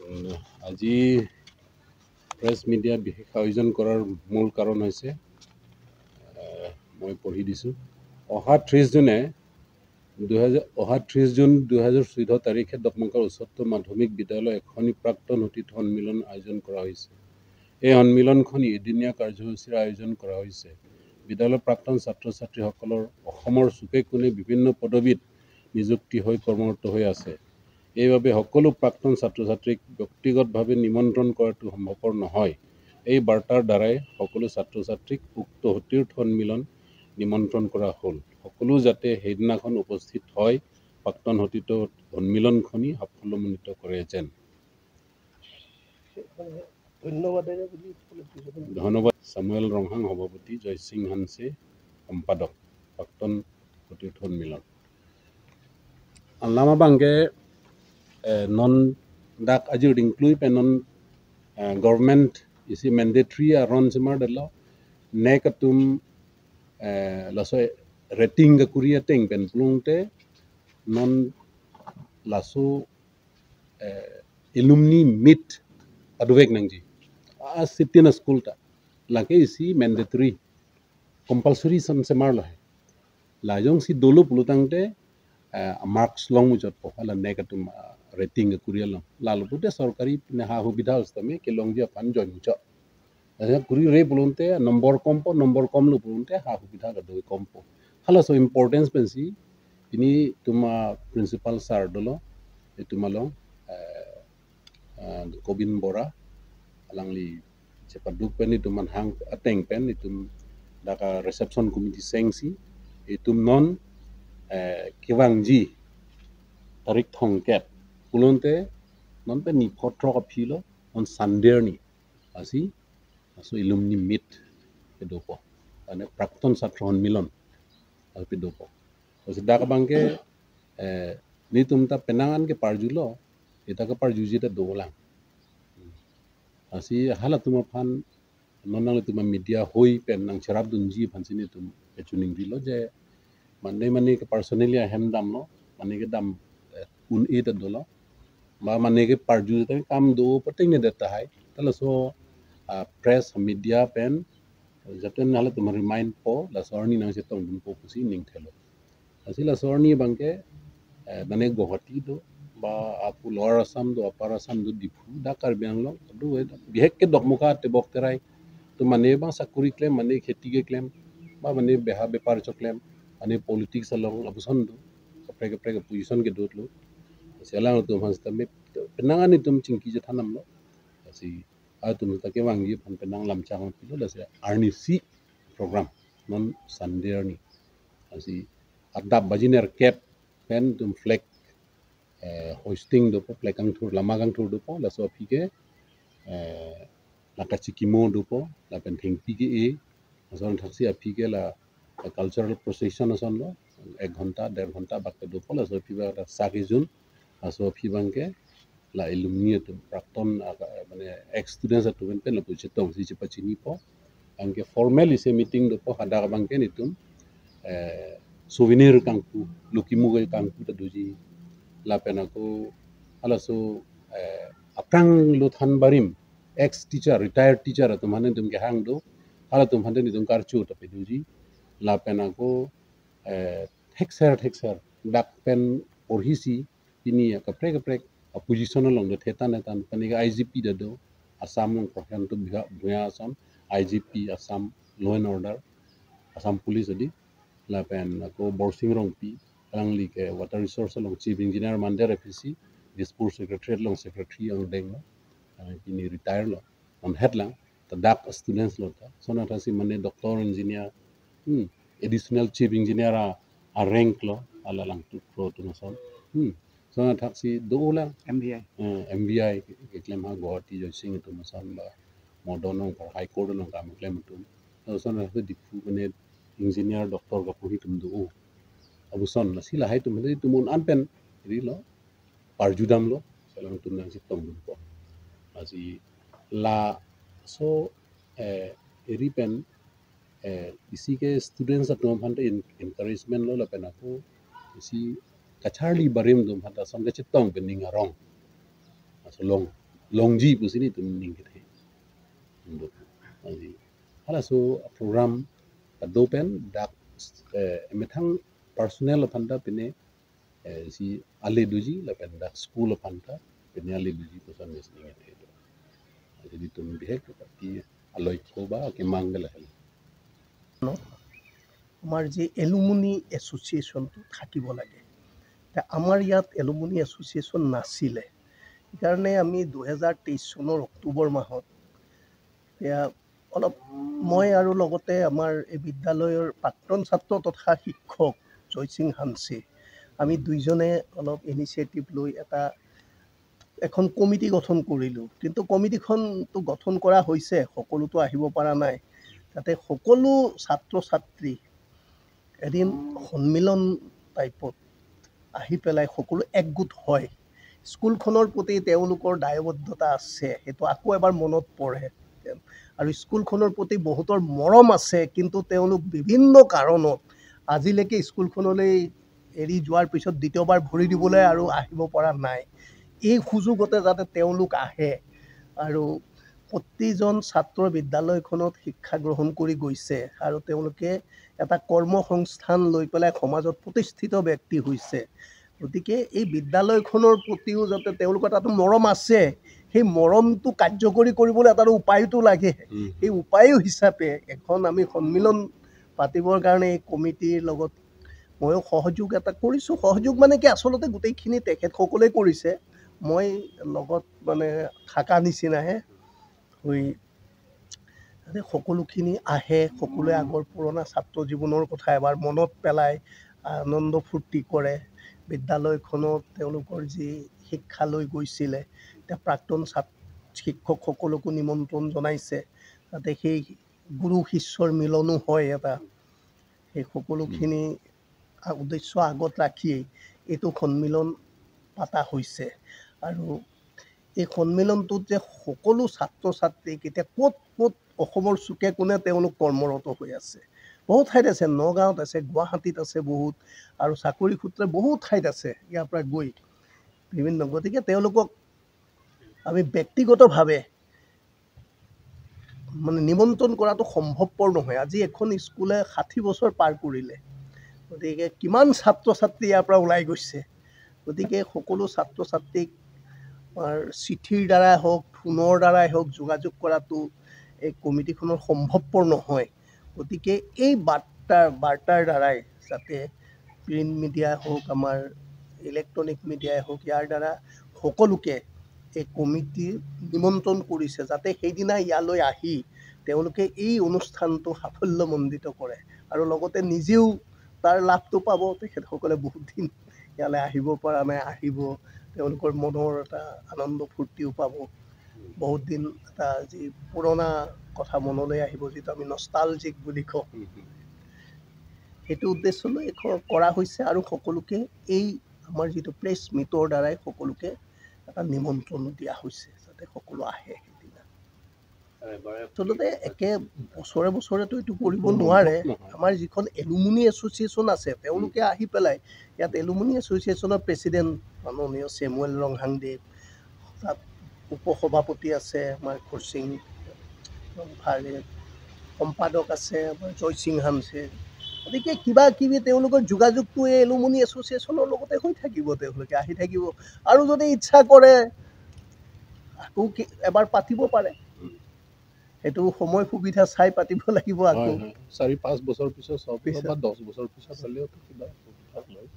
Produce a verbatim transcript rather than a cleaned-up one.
উম, আজি press media বিশেষ আয়োজন কৰাৰ মূল কাৰণ হৈছে, এ, মই পঢ়ি দিছোঁ। অহা ত্ৰিছ জুনে দুহেজাৰ অহা ত্ৰিছ জুন দুহেজাৰ চৈধ্য তাৰিখে ডকমকাৰ উচ্চতৰ মাধ্যমিক বিদ্যালয় এখনি প্ৰাক্তন সতীৰ্থ সন্মিলন আয়োজন কৰা হৈছে। এই সন্মিলনখনি এদিনীয়া কাৰ্যসূচীৰ আয়োজন কৰা হৈছে। বিদ্যালয়ৰ প্ৰাক্তন ছাত্ৰ ছাত্ৰীসকলৰ অসমৰ চুকে কোণে বিভিন্ন পদবীত নিযুক্তি হৈ কৰ্মৰত হৈ আছে। এইবাবে সকলো প্ৰাক্তন ছাত্ৰ ছাত্ৰীক ব্যক্তিগতভাৱে নিমন্ত্ৰণ কৰাটো সম্ভৱপৰ নহয়। এই বাৰ্তাৰ দ্বাৰাই সকলো ছাত্ৰ ছাত্ৰীক উক্ত সতীৰ্থ সন্মিলন নিমন্ত্ৰণ কৰা হ'ল। সকলো যাতে সেইদিনাখন উপস্থিত হয়, প্ৰাক্তন সতীৰ্থ সন্মিলনখনি সাফল্যমণ্ডিত কৰে যেন। ধন্যবাদ। চামুৱেল ৰংহাং সভাপতি, জয়সিং হানছে সম্পাদক, প্ৰাক্তন সতীৰ্থ সন্মিলন। Alam abangke, eh, non dak ajir dingklui pen non, eh, government isi mandatory aron semar delo, NEC atum, eh, laso rating kekuri ateng pen pulote non laso, eh, alumni meet adovek nangji. A sitin a school ta. Lake isi mandatory, compulsory sam semar lo hai. La jongsi dolo pulotangte, eh, marks longmuchotpo, hala NEC atum, ah, rating kekuri along. Lalo pute sorkari ne ha hubidha sitame kelongji aphan join muchot. Asa kuri re pulote number kompo, number komlo pulote ha hubidha kedo kompo. Halaso importance pensi pini itum a principal sir dolo, itum along, eh, ah, Kobin Bora, alangli chepaduk pen itum an hang ateng pen itum dak a reception committee sengsi itum non, eh, kevangji tarik thomkep pulote non pen ni phothrok aphi lo, non Sunday arni. Lasi laso alumni meet kedopo. Ane prakton chhatra sonmilon kedopo. Lasi dak abangke, eh, netum ta penang an keparjulo, ita keparjuji ta dolang. Lasi halatum aphan non nanglitum media hoi pen nangcherapdunji aphansi netum kechiningrilo je mane mane ke personally ahem damlo, mane kedam, eh, un-e ta dolo. Ba mane keparju ta kam do pateng ne det tahai. Ta laso, ah, press media pen jatun halatum remind po, laso arni nangchetongdunpo pusi ning thelo. Lasi laso arni abangke, eh, mane Guwahati do, ba apu Lower Assam do, Upper Assam do, Diphu, dak Karbi Anglong do, eh, bihek ke Dokmoka, Tebok, Terai. To mane bang sakuri klem, mane kheti keklem, ba mane beha bepar choklem, mane politics along lapuson do, kaprek kaprek position kedotlo. Lasi alangtum aphan sitame penang an netum chingki chethandamlo. Lasi atum ta kevangji aphan penang lamchang pilo, lasi arnisi program non Sunday arni. Lasi adap baji nerkep pen netum flag, eh, hoisting dopo, flag kangthur, lama kangthur dopo, laso aphi ke, eh, la kachikimo dopo, lapen thengpi ke-e, lason thaksi aphi ke la, la cultural procession asonlo, ek ghonta, der ghonta bak kedopo, laso aphi bak ta sa kejun, laso aphi abangke la alumni atum, prakton, ah, mane ex students atum pen lapu chetongsi chepachinipo. Anke formal isi meeting dopo, hadak abangke netum, eh, souvenir kangpu, lukimu ke kangpu ta doji. Lapen ako halaso, eh, aphranglo than barim, ex teacher, retired teacher atum aphan netum kehang do, halatum aphan netum karcho ta pedoji. Lapen ako, eh, thekser thekser dak pen porhisi pini ya kaprek kaprek a position along do thetan thetan, pini ke I G P ta do, Assam along Prashanta Bhuya, Bhuya ason, I G P Assam Law and Order, Assam Police adi, lapen ako Borsing Rongpi, alangli ke Water Resource along Chief Engineer Mander F E C, Dispur Secretariat along Secretary angdenglo, ah, pini retire lo, non het lang, ta dak students lo ta, lason thaksi mane doctor, engineer, hmm, additional chief engineer a, a rank lo, ala langtuk pro atum ason. Hmm. Lason thaksi dolang. M V I. Eh, M V I ke, keklem ha Guwahati Joysing atum ason ba Modon along par High Court along kam keklem atum. Lason thaksi Diphu mane engineer, doctor kaporhi atum do. Lapuson, lasi lahai atum, lahai atum un-an pen rilo, parjudamlo, alangtum nangchetongdunpo. Lasi laso, eh, eri pen, eh, isi ke students atum aphan ta en-, encouragement lo, lapen ako isi kacharli barim atum aphan ta lason kachetong pen ning arong. Laso along longji pusi nelitum ning kethe. Aji halaso program pado pen dak, eh, emethang personal aphan ta pine, eh, si ale doji lapen dak school aphan ta pine ale doji puson ning kethe. Aji nelitum bihek ke party aloi ko ba ke manggala hel. আমাৰ যি এলুমিনি এছ'চিয়েশ্যনটো থাকিব লাগে। এতিয়া আমাৰ ইয়াত alumni association নাছিলে, সেইকাৰণে আমি দুহেজাৰ তেইছ চনৰ অক্টোবৰ মাহত এতিয়া অলপ মই আৰু লগতে আমাৰ এই বিদ্যালয়ৰ প্ৰাক্তন ছাত্ৰ তথা শিক্ষক জয়সিং হানছে, আমি দুইজনে অলপ ইনিচিয়েটিভ লৈ এটা এখন কমিটি গঠন কৰিলোঁ। কিন্তু কমিটিখনতো গঠন কৰা হৈছে, সকলোতো আহিব পৰা নাই। তাতে সকলো ছাত্ৰ ছাত্ৰী এদিন সন্মিলন টাইপত আহি পেলাই সকলো একগোট হয়। স্কুলখনৰ প্ৰতি তেওঁলোকৰ দায়বদ্ধতা আছে, সেইটো আকৌ এবাৰ মনত পৰে। আৰু স্কুলখনৰ প্ৰতি বহুতৰ মৰম আছে, কিন্তু তেওঁলোক বিভিন্ন কাৰণত আজিলৈকে স্কুলখনলৈ এৰি যোৱাৰ পিছত দ্বিতীয়বাৰ ভৰি দিবলৈ আৰু আহিব পৰা নাই। এই সুযোগতে যাতে তেওঁলোক আহে আৰু প্ৰতিজন ছাত্ৰ বিদ্যালয়খনত শিক্ষা গ্ৰহণ কৰি গৈছে আৰু তেওঁলোকে এটা কৰ্মসংস্থান লৈ পেলাই সমাজত প্ৰতিষ্ঠিত ব্যক্তি হৈছে। গতিকে এই বিদ্যালয়খনৰ প্ৰতিও যাতে তেওঁলোকৰ তাতো মৰম আছে, সেই মৰমটো কাৰ্যকৰী কৰিবলৈ এটা উপায়তো লাগে। উম। সেই উপায় হিচাপে এখন আমি সন্মিলন পাতিবৰ কাৰণে এই কমিটিৰ লগত ময়ো সহযোগ এটা কৰিছোঁ। সহযোগ মানে কি, আচলতে গোটেইখিনি তেখেতসকলে কৰিছে, মই লগত মানে থাকা নিচিনাহে হৈ যাতে সকলোখিনি আহে, সকলোৱে আগৰ পুৰণা ছাত্ৰ জীৱনৰ কথা এবাৰ মনত পেলাই আনন্দ ফূৰ্তি কৰে। বিদ্যালয়খনত তেওঁলোকৰ যি শিক্ষা লৈ গৈছিলে, এতিয়া প্ৰাক্তন ছাত-, শিক্ষকসকলকো নিমন্ত্ৰণ জনাইছে, যাতে সেই গুৰু শিষ্যৰ মিলনো হয় এটা। সেই সকলোখিনি আ-, উদ্দেশ্য আগত ৰাখিয়েই এইটো সন্মিলন পতা হৈছে। আৰু এই সন্মিলনটোত যে সকলো ছাত্ৰ ছাত্ৰীক এতিয়া ক'ত ক'ত অসমৰ চুকে কোণে তেওঁলোক কৰ্মৰত হৈ আছে, বহুত ঠাইত আছে, নগাঁৱত আছে, গুৱাহাটীত আছে বহুত, আৰু চাকৰি সূত্ৰে বহুত ঠাইত আছে ইয়াৰ পৰা গৈ বিভিন্ন। গতিকে তেওঁলোকক আমি ব্যক্তিগতভাৱে মানে নিমন্ত্ৰণ কৰাটো সম্ভৱপৰ নহয়। আজি এখন স্কুলে ষাঠি বছৰ পাৰ কৰিলে, গতিকে কিমান ছাত্ৰ ছাত্ৰী ইয়াৰ পৰা ওলাই গৈছে। গতিকে সকলো ছাত্ৰ ছাত্ৰীক আমাৰ চিঠিৰ দ্বাৰাই হওক, ফোনৰ দ্বাৰাই হওক, যোগাযোগ কৰাটো এই কমিটিখনৰ সম্ভৱপৰ নহয়। গতিকে এই বাৰ্তা, বাৰ্তাৰ দ্বাৰাই যাতে প্ৰিণ্ট মিডিয়াই হওক, আমাৰ ইলেক্ট্ৰনিক মিডিয়াই হওক, ইয়াৰ দ্বাৰা সকলোকে এই কমিটি নিমন্ত্ৰণ কৰিছে, যাতে সেইদিনা ইয়ালৈ আহি তেওঁলোকে এই অনুষ্ঠানটো সাফল্যমণ্ডিত কৰে আৰু লগতে নিজেও তাৰ লাভটো পাব। তেখেতসকলে বহুত দিন ইয়ালৈ আহিব পৰা নাই, আহিব, তেওঁলোকৰ মনৰ এটা আনন্দ ফূৰ্তিও পাব। বহুত দিন এটা যি পুৰণা কথা মনলৈ আহিব, যিটো আমি নষ্টালজিক বুলি কওঁ। উম, উম। সেইটো উদ্দেশ্য লৈ এখ-, কৰা হৈছে আৰু সকলোকে এই আমাৰ যিটো প্ৰেছ মিটৰ দ্বাৰাই সকলোকে এটা নিমন্ত্ৰণ দিয়া হৈছে, যাতে সকলো আহে সেইদিনা। আচলতে একে বছৰে বছৰেতো এইটো কৰিব সম্ভৱ নোৱাৰে। নহয়। আমাৰ যিখন এলুমিনি এছ'চিয়েশ্যন আছে, তেওঁলোকে আহি পেলাই ইয়াত এলুমিনি এছ'চিয়েশ্যনৰ প্ৰেচিডেণ্ট মাননীয় চেমুৱেল ৰংহাংদেৱ, তাত উপ সভাপতি আছে আমাৰ খুৰচিং ৰংফাৰে, সম্পাদক আছে আমাৰ জয়সিং হানছে। গতিকে কিবা কিবি তেওঁলোকৰ যোগাযোগটো এই এলুমিনি এছ'চিয়েশ্যনৰ লগতে হৈ থাকিব, তেওঁলোকে আহি থাকিব। আৰু যদি ইচ্ছা কৰে আকৌ কি এবাৰ পাতিব পাৰে। উম। সেইটো সময় সুবিধা চাই পাতিব লাগিব আকৌ। হয়, হয়। চাৰি পাঁচ বছৰ পিছত, ছয় বছৰ পিছত। বা দহ বছৰ পিছত হ'লেও কিবা সুবিধা লয়।